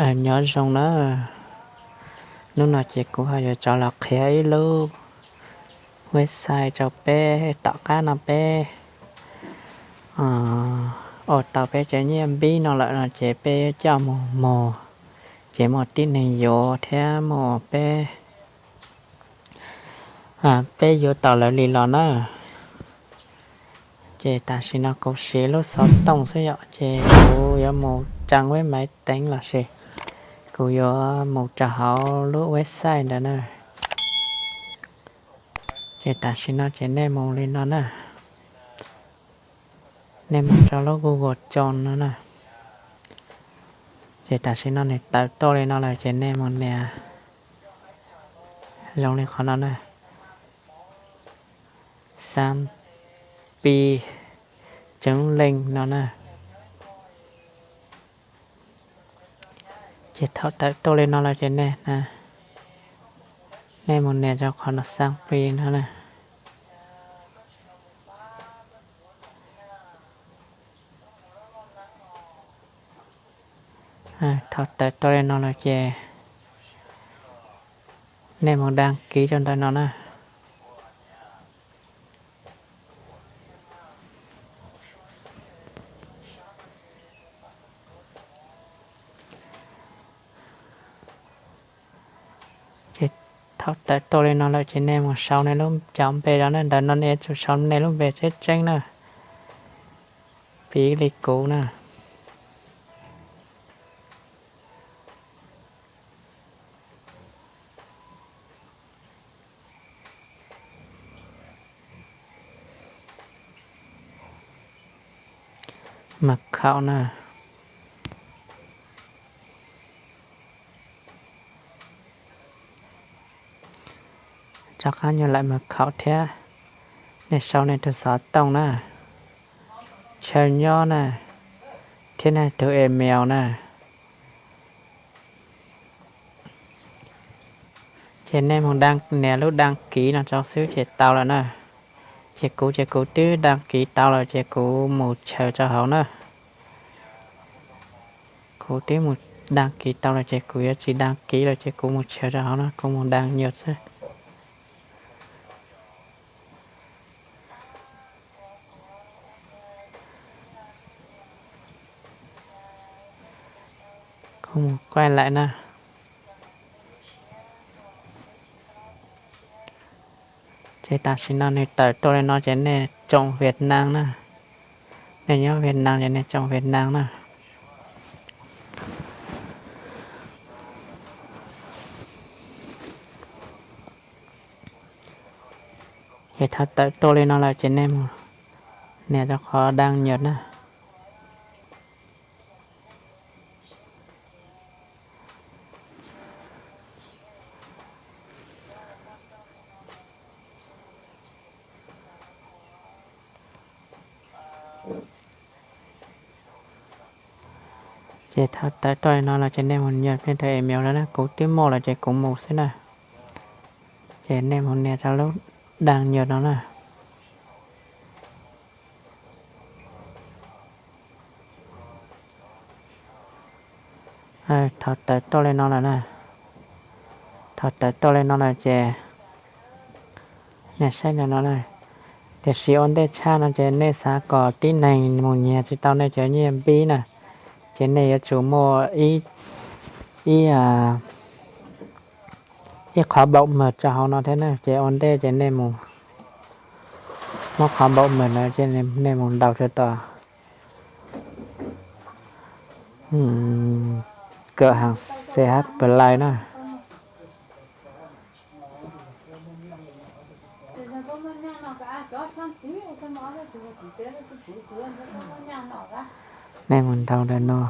Nyob zoo na, hnub no ces kuv ho yuav rov los qhia ib lub website rau peb. Tom qab no peb ua tau peb cov nyiaj npib no lawm no ces peb coj mus muag, ces muaj tib neeg yuav thiab muaj peb, peb yuav tau lawv li los na. Ces tam sim no kuv siv lub xov tooj xwb yom, ces kuv yuav mus tsa web maiv teev los sis kuv yuav mus rau hauv lub website ntawd na. Ces tam sim no ces nej mus li no na, nej mus rau lub Google Chrome no na. Ces tam sim no nws tawm tuaj li no lawm ces nej mus nias zoo li qhov no na, xab pi tseev leej no na. Ces thaum tawm tuaj li no lawm ces nej, nej mus nias rau qhov no xab pi no na. Thaum tawm tuaj li no lawm ces nej mus đăng ký rau ntawm no na. Ces thaum tawm tuaj li no lawm ces nej mus sau nej lub, cov npe rau na. Ntawm no nej yuav tsum sau nej lub npe tseeb tseeb na, piv li kuv na. Mật khẩu na. Rov qab nyuam laim mật khẩu thiab, nej sau nej tus xov tooj na, chaw nyob na, thiab nej tus email na. Ces nej mus nias lub đăng ký no rau xwb ces tau lawm na. Ces kuv ces kuv twb đăng ký tau lawm ces kuv mus chaws rau hauv na. Kuv twb mus đăng ký tau lawm ces kuv yuav tsis đăng ký lawm ces kuv mus chaws rau hauv na, kuv mus đăng nhập xwb. Kuv mus quay lại na. Ces tam sim no nws tawm tuaj li no ces nej chọn Việt Nam na. Nej nyob Việt Nam ces nej chọn Việt Nam na. Ces thaum tawm tuaj li no lawm ces nej mus nias rau qhov đăng nhập na. Ces thaum tawm tuaj li no lawm ces nej mus nhập nej tus email no na, kuv twb muaj lawm ces kuv mus xwb na. Ces nej mus nias rau lub đăng nhập no na. Thaum tawm tuaj li no lawm na, thaum tawm tuaj li no lawm ces nej saib ntawm no na. Tiam sis ua ntej tshaj no ces nej xav kom tib neeg mus nyiag tsis tau nej cov nyiaj npib na, ces nej yuav tsum muaj ib, ib, ib qhov bảo mật rau hauv no thiab na. Ces ua ntej ces nej mus muab qhov bảo mật no ces nej mus ntaus rau tom CH Play na. Nej mus ntaus ntawm no.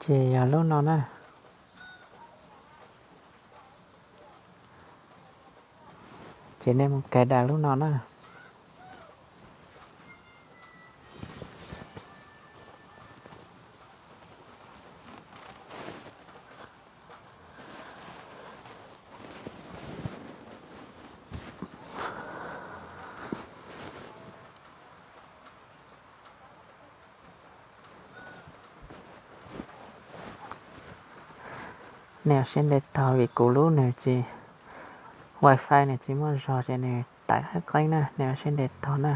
Ces yog lub no na. Ces nej mus cài đặt lub no na. Nej ua siab ntev tog vim kuv lub nws tsis, wifi nws tsis muaj zog ces nws tải qeeb qeeb na, nej ua siab ntev tog na.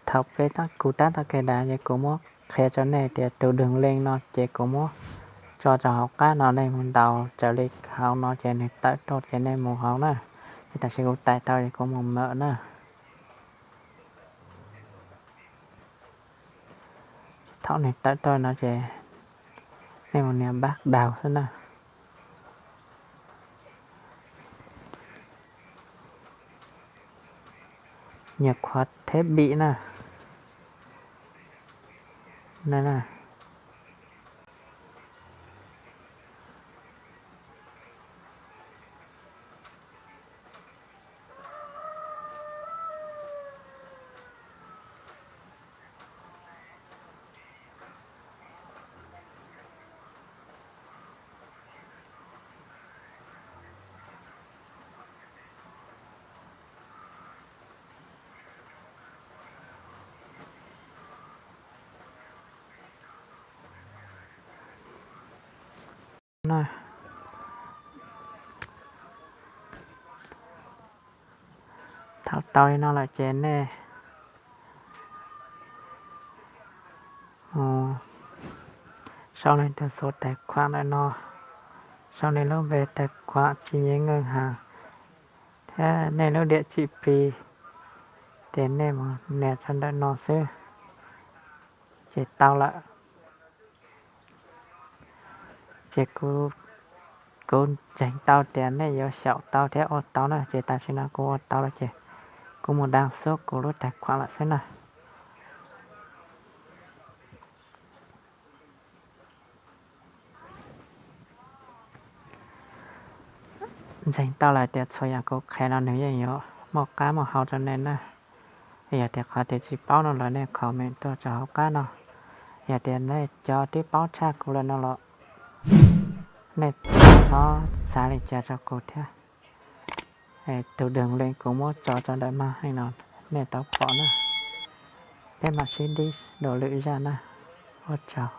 Thaum peb, kuv tab tom cài đặt ces kuv muab qhia rau nej tias tus đường link no ces kuv muab tso rau hauv qab no, nej mus ntaus raws li hauv no ces nws tawm tuaj ces nej mus hauv na. Ces tam sim kuv tải tau ces kuv mus mở na. Thaum nws tawm tuaj no ces nej mus nias bắt đầu xwb na. Nhập khóa thiết bị na. Thaum tau li no lawm ces nej sau nej tus số tài khoản ntawm no, sau nej lub npe tài khoản chi nhánh ngân hàng thiab nej lub địa chỉ pi, ces nej mus nias rau ntawm no xwb ces tau lawm. Ces kuv ntseeg tau tias nej yuav xyaum tau thiab ua tau na, ces tam sim no kuv ua tau lawm ces kuv mus đăng xuất kuv lub tài khoản lawm xwb na. Ntseeg tau lawm tias txhua yam kuv qhia no nws yeej yuav muaj qab muaj hau rau nej na. Yog tias qhov twg tsis paub no los nej comment tuaj rau hauv qab no. Yog tias nej cov twb paub tshaj kuv lawm no los nej txhob xav li cas rau kuv thiab. Tus đường link kuv muab tso rau ntawm maj heej no, nej tau pom na. Peb mam sib ntsib dua lwm zaj na. Ua tsaug.